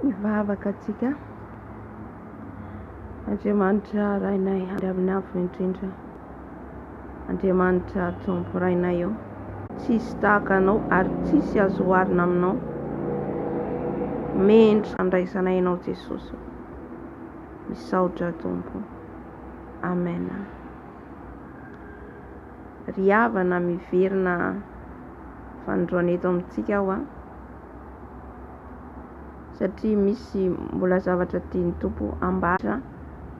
Hivavaka tsika. Andriamanitra Rainay any amin'ny avo indrindra. Andriamanitra Tompo Rainay ô, tsisy tahaka Anao ary tsisy azo oharina aminao. Mendrika andraisanay Anao Jesosy ô. Misaotra Tompo. Amen. Ry havana miverina fanindroany eto amintsika aho an. Satria misy mbola zavatra tian'ny Tompo ambara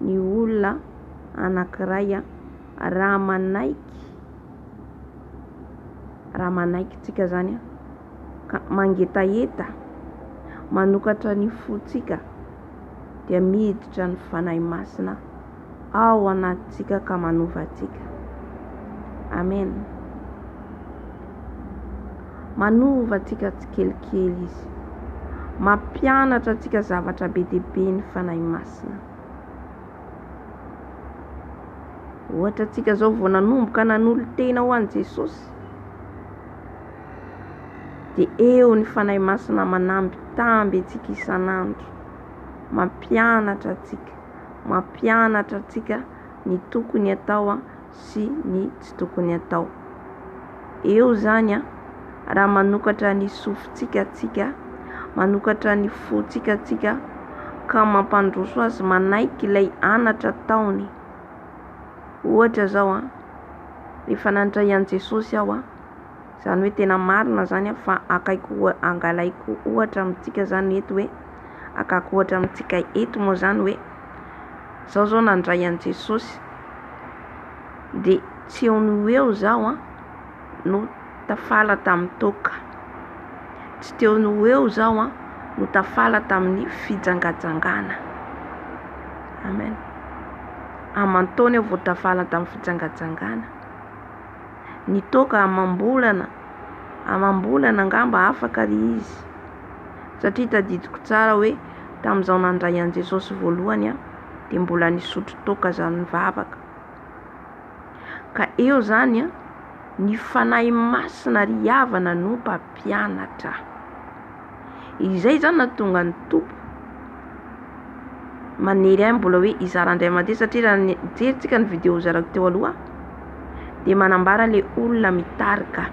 ny olona anankiray raha manaiky, raha manaiky tsika zany ka mangetaheta, manokatra ny fontsika dia miditra ny Fanahy Masina ao anatintsika ka manova antsika. Amen. Manova antsika tsikelikely Izy. Mampianatra antsika zavatra be dia be ny Fanahy Masina. Ohatra antsika izao vao nanomboka nanolo-tena ho an'i Jesosy, dia eo ny Fanahy Masina manambitamby antsika isan'andro, mampianatra antsika, mampianatra antsika ny tokony atao sy ny tsy tokony atao. Eo izany raha manokatra ny sofintsika tsika, manokatra ny fontsika tsika ka mampandroso azy manaiky ilay anatra ataony. Ohatra izao an, rehefa nandray an'i Jesosy aho an, izany hoe tena marina izany an, fa akaiko angalaiko ohatra amintsika izany eto hoe, akako ohatra amintsika eto moa izany hoe, zaho izao nandray an'i Jesosy, dia tsy eo no ho eo zaho an, no tafala tamin'ny toaka. Tsy teo no ho eo zaho an, no tafala tamin'ny fijangajangana. Amen. Aman-taona aho vao tafala tamin'ny fijangajangana. Ny toaka amam-bolana, amam-bolana angamba afaka ry izy. Satria tadidiko tsara hoe tamin'izaho nandray an'i Jesosy voalohany an, dia mbola nisotro toaka zaho nivavaka. Ka eo zany an, ny Fanahy Masina ry havana no mpampianatra. Izay zany nahatonga ny Tompo manery ahy mbola hoe hizara indray mandeha satria raha nijerintsika ny video nozaraiko teo aloha dia manambara le olona mitarika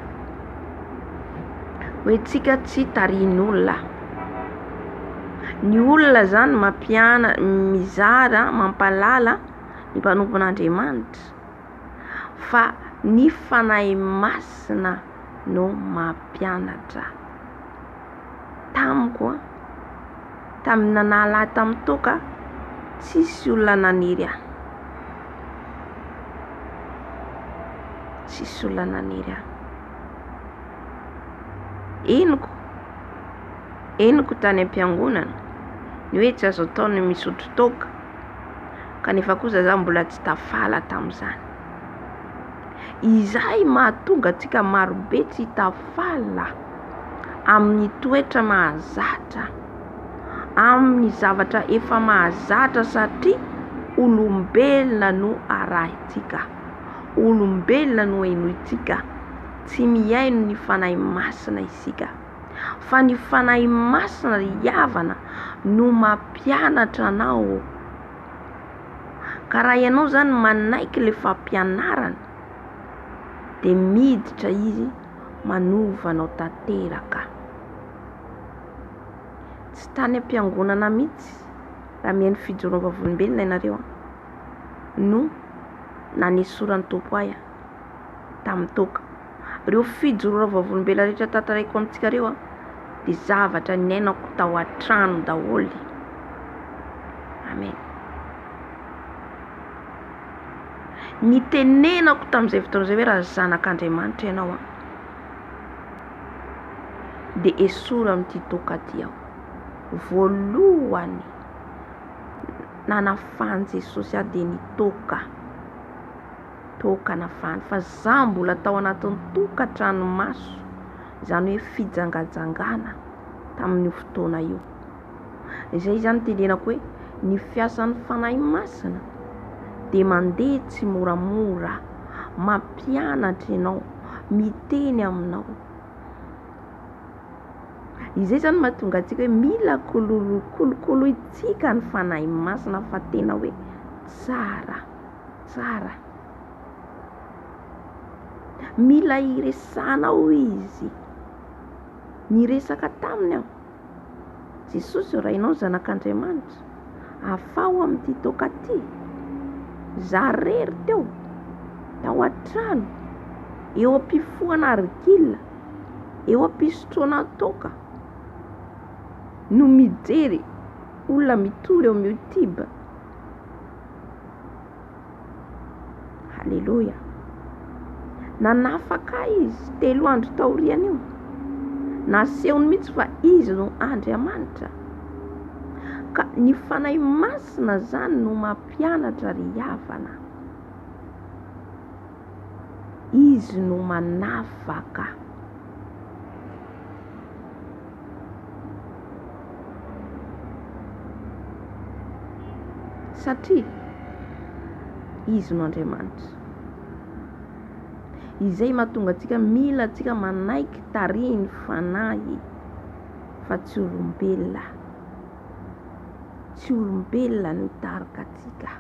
hoe tsika tsy tarihin'olona. Ny olona zany mampiana, mizara, mampahalala ny mpanompon'Andriamanitra fa ny Fanahy Masina no mampianatra. Tamiko an, tamin'ny nanala ahy tamin'ny toaka, tsisy olona nanery ahy. Tsisy olona nanery ahy. Henoko, henoko tany am-piangonana ny hoe tsy azo atao ny misotro toaka. Kanefa kosa za mbola tsy tafala tamin'izany. Izay mahatonga antsika marobe tsy tafala amin'ny toetra mahazatra, amin'ny zavatra efa mahazatra satria olombelona no arahintsika, olombelona no henointsika, tsy mihaino ny Fanahy Masina isika. Fa ny Fanahy Masina ry havana no mampianatra anao. Ka raha ianao zany manaiky le fampianarana de miditra izy manova anao tanteraka. Tsy tany am-piangonana mihitsy raha mihaino fijoroana vavolombelona ianareo an, no nanesoran'ny Tompo ahy tamin'ny toaka. Ireo fijoroana vavolombelona rehetra tantaraiko amintsika ireo dia zavatra niainako tao an-trano daholo. Amen. Nitenenako tamin'izay fotoana izay hoe raha zanak'Andriamanitra ianao an, dia esory amin'ity toaka ity aho. Voalohany nanafahan'i Jesosy ahy dia ny toaka. Tokana fany fa za mbola tao anatin'ny tokantranomaso, izany hoe fijangajangana tamin'io fotoana io. Izay izany tenenako hoe ny fiasan'ny Fanahy Masina dia mandeha tsimoramora, mampianatra ianao, miteny aminao. Izay izany mahatonga antsika hoe mila kolokolointsika ny Fanahy Masina fa tena hoe tsara, tsara. Mila iresahanao Izy. Niresaka taminy aho. Jesosy ô, Rainao Zanak'Andriamanitra, afaho amin'ity toaka ity. Za rery teo, tao an-trano, eo am-pifohana argile, eo am-pisotroana toaka, no mijery olona mitory eo amin'ny youtube. Haleloia. Nanafaka ahy izy telo andro taorian'io. Nasehony mihitsy fa izy no Andriamanitra. Ka ny Fanahy Masina zany no mampianatra ry havana. Izy no manafaka. Satria Izy no Andriamanitra. Izay mahatonga antsika mila antsika manaiky tarihin'ny Fanahy fa tsy olombelona. Tsy olombelona no hitarika antsika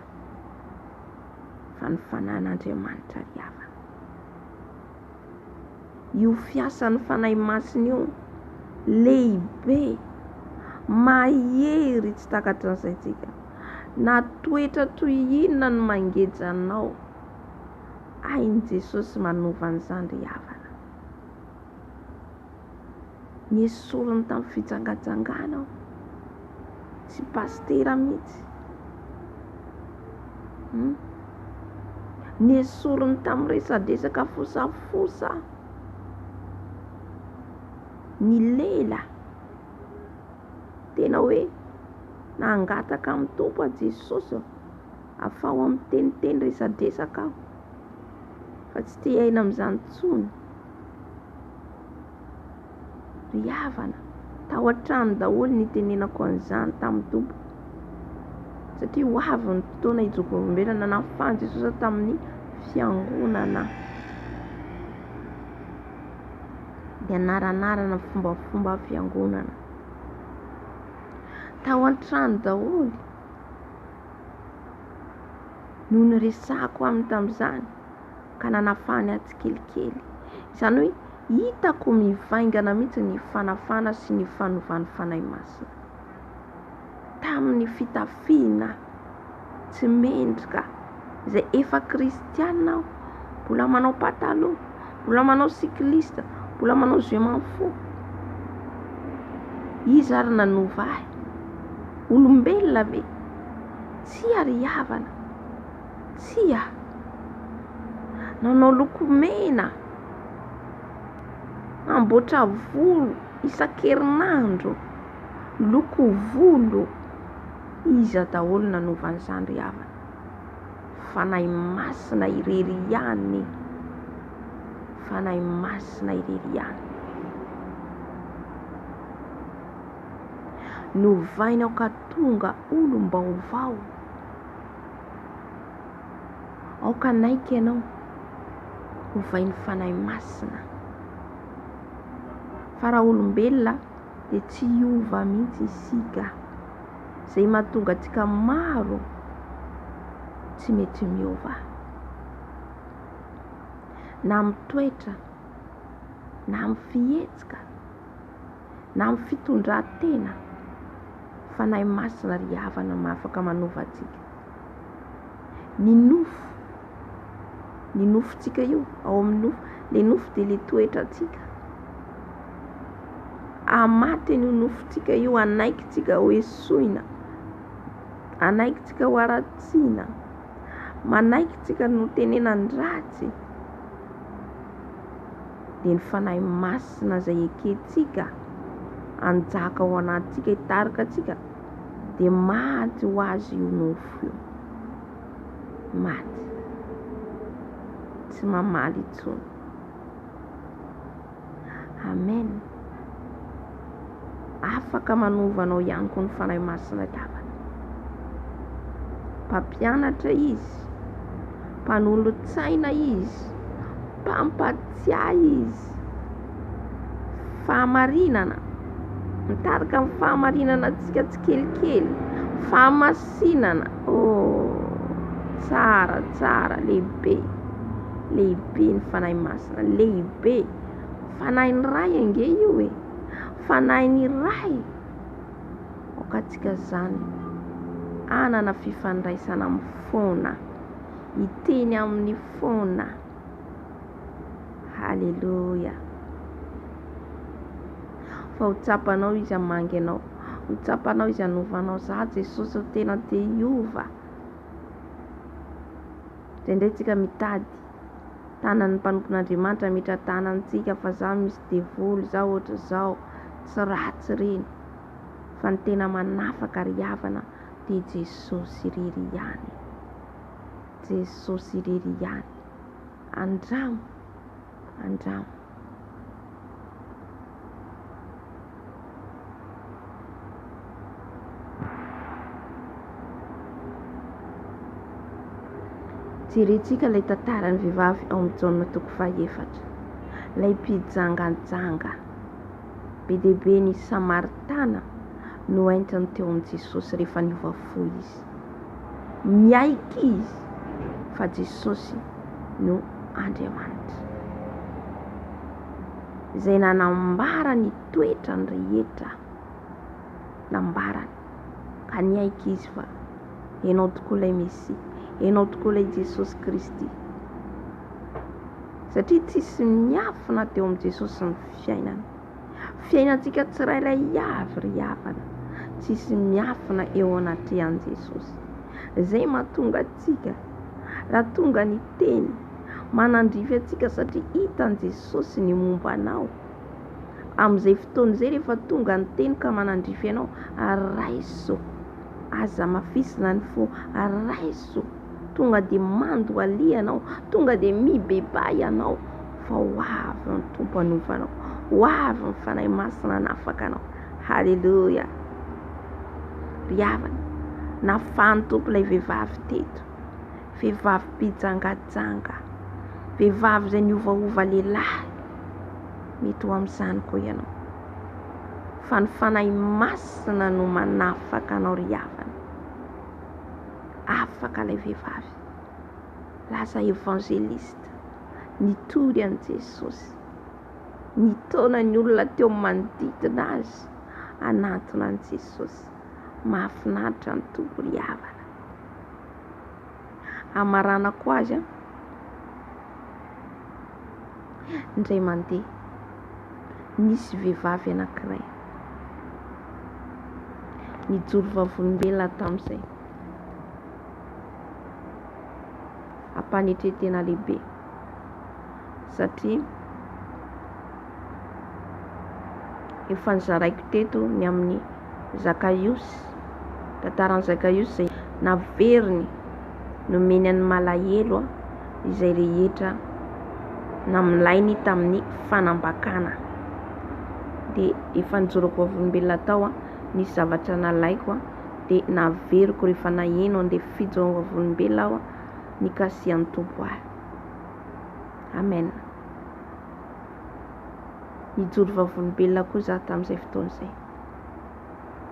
fa ny Fanahin'Andriamanitra ry havana. Io fiasan'ny Fanahy Masina io lehibe, mahery tsy takatry ny saintsika. Na toetra toy inona no mangeja anao, hain'i Jesosy manova an'izany ry havana. Nesoriny tamin'ny fijangajangana aho. Tsy pasitera mihitsy. Hum. Nesoriny tamin'ny resadresaka fosafosa aho. Ny lela. Tena hoe nangataka amin'ny Tompo aho, Jesosy ô, afaho amin'ny teniteny resadresaka aho. Fa tsy te hiaina amin'izany intsony. Ry havana, tao an-trano daholo nitenenako an'izany tamin'ny Tompo. Satria ho avy ny fotoana hijoro vavolombelona nanafahan'i Jesosy ahy tamin'ny fiangonana. Ny anaranarana fombafomba fiangonana. Tao an-trano daholo no niresahako aminy tamin'izany. ka nanafahany ahy tsikelikely. Izany hoe hitako mivaingana mihitsy ny fanafahana sy ny fanovan'ny Fanahy Masina. Tamin'ny fitafiana tsy mendrika, izay efa kristiana aho, mbola manao pataloha, mbola manao cycliste, mbola manao je m'en fous. Iza ary nanova ahy? Olombelona ve? Tsia ry havana. Tsia. Nanao lokomena, namboatra volo isan-kerinandro, loko volo. Iza daholo nanova an'izany ry havana? Fanahy Masina irery ihany. Fanahy Masina irery ihany. Novaina aho ka tonga olom-baovao. Aoka hanaiky ianao hovain'ny Fanahy Masina. Fa raha olombelona dia tsy hiova mihitsy isika. Izay mahatonga antsika maro tsy mety miova. Na amin'ny toetra, na amin'ny fihetsika, na amin'ny fitondran-tena. Fanahy Masina ry havana afaka manova antsika. Ny nofo, ny nofontsika io, ao amin'ny nofo, le nofo dia le toetrantsika. Hamaty an'io nofontsika io, hanaikintsika ho esoina, hanaikintsika ho haratsiana, manaikintsika no tenenan-dratsy. Dia ny Fanahy Masina izay ekentsika hanjaka ao anatintsika, hitarika antsika, dia maty ho azy io nofo io. Maty. Tsy mamaly intsony. Amen. Afaka manova anao ihany koa ny Fanahy Masina ry havana. Mpampianatra Izy, mpanolotsaina Izy, mpampatsiahy Izy. Fahamarinana. Mitarika amin'ny fahamarinana antsika tsikelikely. Fahamasinana. Oh, tsara, tsara, lehibe. Lehibe ny Fanahy Masina, lehibe. Fanahin'ny Ray ange io e. Fanahin'ny Ray. Aoka antsika izany hanana fifandraisana amin'ny foana. Hiteny amin'ny foana. Haleloia. Fa ho tsapanao izy hamangy anao. Ho tsapanao izy hanova anao. Za Jesosy ô tena te hiova. Indraindray tsika mitady tanan'ny mpanompon'Andriamanitra hametra tanana antsika fa za misy devoly, za ohatr'izao. Tsy ratsy ireny. Fa ny tena manafaka ry havana dia Jesosy irery ihany. Jesosy irery ihany. Andramo, andramo. Jerentsika ilay tantaran'ny vehivavy ao amin'ny Jaona toko fahaefatra. Ilay mpijangajanga. Be dia be ny Samaritana no entiny teo amin'i Jesosy rehefa niova fo izy. Niaiky izy fa Jesosy no Andriamanitra. Izay nanambara ny toetrany rehetra. Nambarany. Ka niaiky izy fa Ianao tokoa ilay Mesia. Ianao tokoa ilay Jesosy Kristy. Satria tsisy miafina teo amin'i Jesosy ny fiainany. Fiainantsika tsirairay avy ry havana, tsisy miafina eo anatrehan'i Jesosy. Izay mahatonga antsika, raha tonga ny teny, manandrify antsika satria hitan'i Jesosy ny momba anao. Amin'izay fotoana izay rehefa tonga ny teny ka manandrify anao, raiso, aza hamafisina ny fo, raiso. Tonga dia mandohalia ianao, tonga dia mibebaha ianao fa ho avy ny Tompo hanova anao, ho avy ny Fanahy Masina hanafaka anao. Haleloia! Ry havana, nafahan'ny Tompo ilay vehivavy teto, vehivavy mpijangajanga, vehivavy izay niovaova lehilahy. Mety ho amin'izany koa ianao. Fa ny Fanahy Masina no manafaka anao ry havana. Afaka ilay vehivavy. Lasa evangeliste. Nitory an'i Jesosy. Nitaona ny olona teo amin'ny manodidina azy hanantona an'i Jesosy. Mahafinaritra ny Tompo ry havana. Hamaranako azy an. Indray mandeha, nisy vehivavy anankiray nijoro vavolombelona tamin'izay. Ampanetren-tena lehibe satria efa nozaraiko teto ny amin'ny Zakaiosy, tantaran'i Zakaiosy izay naveriny nomeny an'i Malahelo izay rehetra namilainy tamin'ny fanambakana. Dia efa nijoroako vavolombelona tao, nisy zavatra nalaiko dia naveriko rehefa naheno an'ilay fijoroana vavolombelona aho nikasihan'ny Tompo ahy. Amen. Nijoro vavolombelona koa za tamin'izay fotoana izay.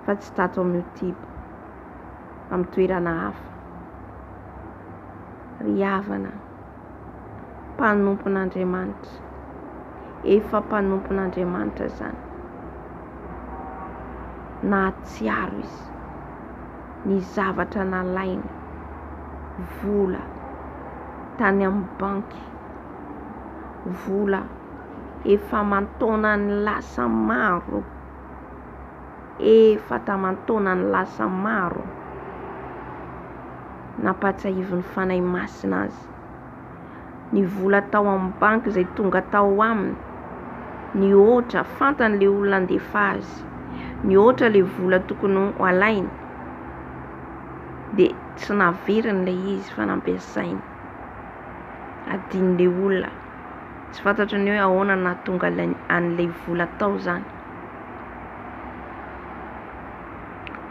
Fa tsy tato amin'ny youtube, amin'ny toerana hafa. Ry havana, mpanompon'Andriamanitra, efa mpanompon'Andriamanitra izany. Nahatsiaro izy ny zavatra nalainy, vola tany amin'ny banky, vola efa aman-taonany lasa maro, efa taman-taonany lasa maro, nampahatsiahivin'ny Fanahy Masina azy ny vola tao amin'ny banky izay tonga tao aminy, nihoatra, fantany ilay olona handefa azy, nihoatra ilay vola tokony ho alainy, dia tsy naveriny ilay izy fa nampiasainy. Adinon'ilay olona. Tsy fantatro ny hoe ahoana no nahatonga an'ilay vola tao izany.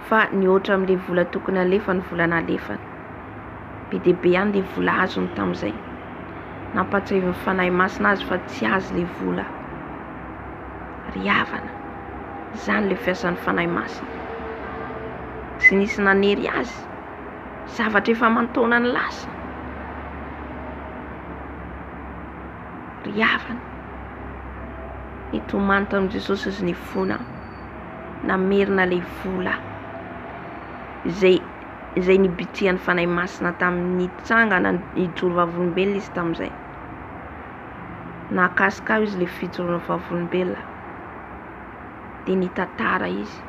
Fa nihoatra amin'ilay vola tokony halefa ny vola nalefany. Be dia be ihany ilay vola azony tamin'izay. Nampahatsiahivin'ny Fanahy Masina azy fa tsy azy ilay vola. Ry havana. Izany ilay fiasan'ny Fanahy Masina. Tsy nisy nanery azy. Zavatra efa aman-taonany lasa. Ry havana, nitomany tamin'i Jesosy izy nifona, namerina ilay vola izay izay nibitsihan'ny Fanahy Masina taminy, nitsangana nijoro vavolombelona izy tamin'izay. Nahakasika ahy izy ilay fijoroana vavolombelona, dia nitantara izy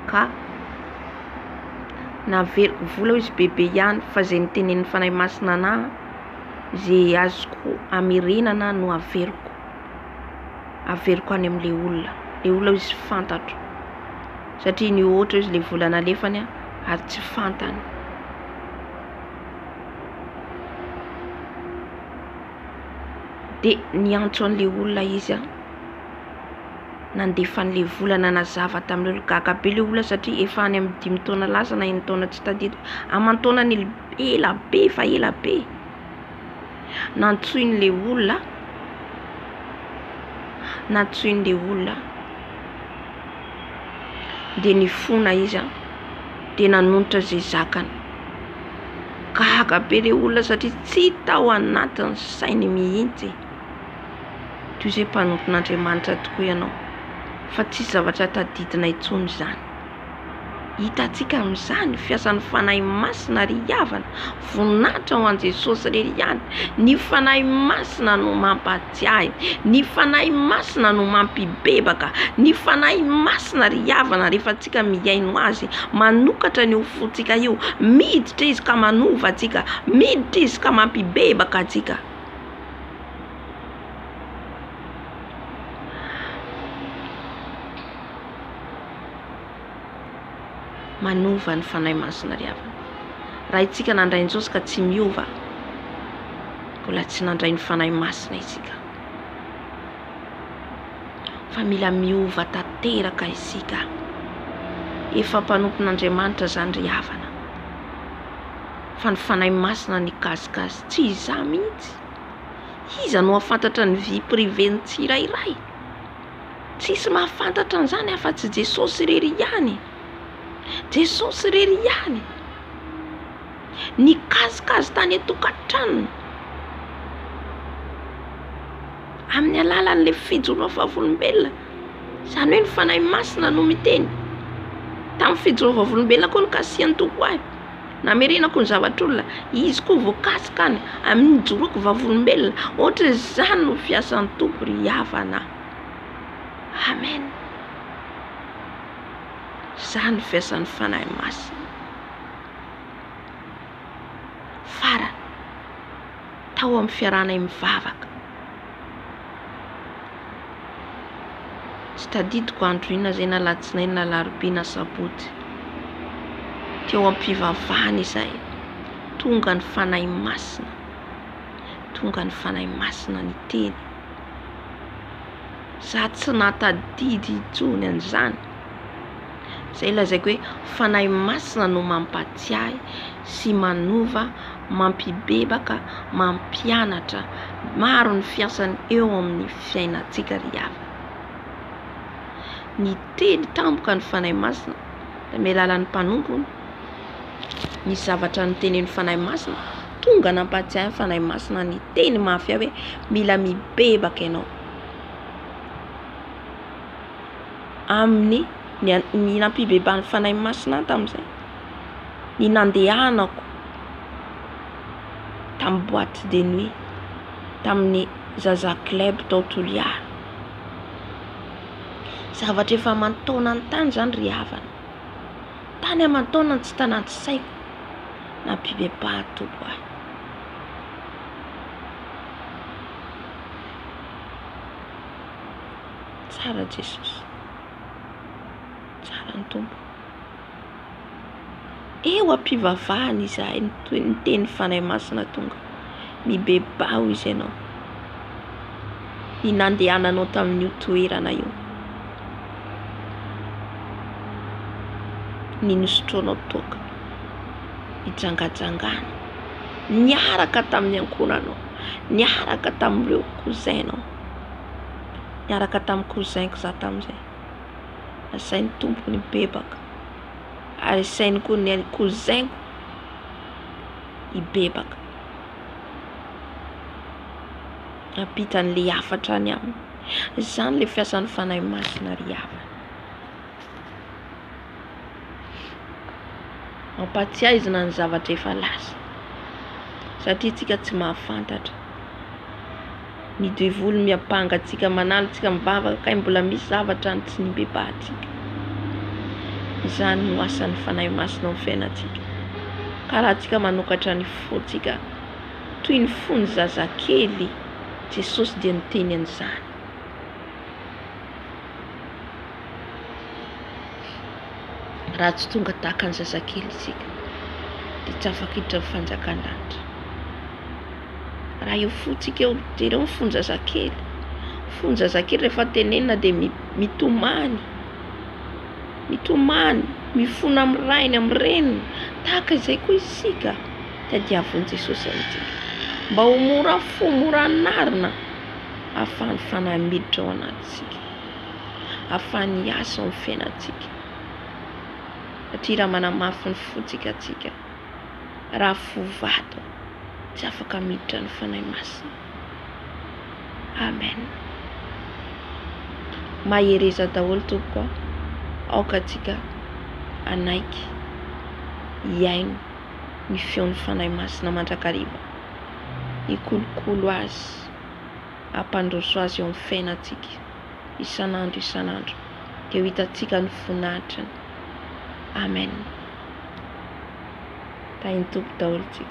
ka naveriko vola hoy izy bebe ihany fa izay notenenin'ny Fanahy Masina anah izay azoko amerenana no averiko, averiko any amin'ilay olona, ilay olona hoy izy fantatro satria nihoatra hoy izy ilay vola nalefany ary tsy fantany. Dia niantso an'ilay olona izy an, nandefa an'ilay vola nanazava tamin'ilay olona, gaga be ilay olona satria efa any amin'ny dimy taona lasa na enin-taona tsy tadidiko, aman-taonany ela be efa ela be. Nantsoin'ilay olona, nantsoin'ilay olona dia nifona izy an, dia nanonitra izay zakany. Gaga be ilay olona satria tsy tao anatin'ny sainy mihitsy. Toy izay mpanompon'Andriamanitra tokoa ianao fa tsisy zavatra tadidina intsony izany. Hitantsika amin'izany ny fiasan'ny Fanahy Masina ry havana. Voninahitra ho an'i Jesosy irery ihany. Ny Fanahy Masina no mampahatsiahy. Ny Fanahy Masina no mampibebaka. Ny Fanahy Masina ry havana rehefa tsika mihaino Azy, manokatra an'io fontsika io, miditra Izy ka manova antsika, miditra Izy ka mampibebaka antsika. Manova ny Fanahy Masina ry havana. Raha isika nandray an'i Jesosy ka tsy miova, mbola tsy nandray ny Fanahy Masina isika. Fa mila miova tanteraka isika. Efa mpanompon'Andriamanitra izany ry havana. Fa ny Fanahy Masina nikasika azy, tsy izaho mihitsy. Iza no hahafantatra ny vie privée ny tsirairay? Tsisy mahafantatra an'izany afa-tsy Jesosy irery ihany. Jesosy irery ihany. Nikasika azy tany an-tokantranony. Amin'ny alalan'ilay fijoroana vavolombelona. Izany hoe ny Fanahy Masina no miteny. Tamin'ny fijoroana vavolombelona koa nikasihan'ny Tompo ahy. Namerenako ny zavatr'olona. Izy koa voakasika any amin'ny nijoroako vavolombelona. Ohatran'izany no fiasan'ny Tompo ry havana. Amen. Izany no fiasan'ny Fanahy Masina. Farany, tao amin'ny fiarahanay mivavaka. Tsy tadidiko andro inona izay na alatsinainy na alarobia na sabotsy. Teo am-pivavahana izahay, tonga ny Fanahy Masina, tonga ny Fanahy Masina niteny. Za tsy nahatadidy intsony an'izany. Izay lazaiko hoe Fanahy Masina no mampatsiahy sy manova, mampibebaka, mampianatra. Maro ny fiasany eo amin'ny fiainantsika ry havana. Niteny tampoka ny Fanahy Masina tamin'ny alalan'ny mpanompony ny zavatra notenenin'ny Fanahy Masina. Tonga nampatsiahy ny Fanahy Masina niteny mafy ahy hoe mila mibebaka ianao. Amin'ny ny ny nampibebahan'ny Fanahy Masina ahy tamin'izay, ny nandehanako tamin'ny boite de nuit, tamin'ny Zaza club tao Toliara. Zavatra efa aman-taonany tany izany ry havana. Tany aman-taonany tsy tanaty saiko, nampibebahan'ny Tompo ahy. Tsara Jesosy. Tsara ny Tompo. Eo am-pivavahana izahay no toy ny teny Fanahy Masina tonga. Mibebaha hoy izy ianao. Ny nandehananao tamin'io toerana io. Ny nisotroanao toaka. Nijangajangana. Niaraka tamin'ny ankohonanao. Niaraka tamin'ireo cousin-nao. Niaraka tamin'ny cousin-ko za tamin'izay. Nasain'ny Tompo nibebaka. Ary asainy koa ny cousin-ko hibebaka. Hampita an'ilay hafatra any aminy. Izany ilay fiasan'ny Fanahy Masina ry havana. Ampatsiahizina ny zavatra efa lasa. Satria tsika tsy mahafantatra. Ny devoly miampanga antsika, manala antsika mivavaka kay mbola misy zavatra any tsy nibebahantsika. Izany no asan'ny Fanahy Masina ao amin'ny fiainantsika. Ka raha tsika manokatra ny fontsika toy ny fon'ny zazakely, Jesosy dia niteny an'izany. Raha tsy tonga tahaka ny zazakely isika, dia tsy afaka hiditra ny fanjakan-danitra. Raha io fontsika io, jereo ny fon-jazakely. Fon-jazakely rehefa tenenina dia mitomany, mitomany, mifona amin'ny rainy, amin'ny reniny. Tahaka izay koa isika, tadiavin'i Jesosy amintsika. Mba ho mora fo, mora anarina, ahafahan'ny Fanahy miditra ao anatintsika, ahafahany hiasa ao amin'ny fiainantsika. Satria raha manamafy ny fontsika antsika, raha fo vato, tsy afaka miditra ny Fanahy Masina. Amen. Mahereza daholo tompoko a. Aoka antsika hanaiky hihaino ny feon'ny Fanahy Masina mandrakariva. Hikolokolo azy, hampandroso azy eo amin'ny fiainantsika isan'andro isan'andro. Dia ho hitantsika ny voninahitrany. Amen. Tahin'ny Tompo daholo tsika.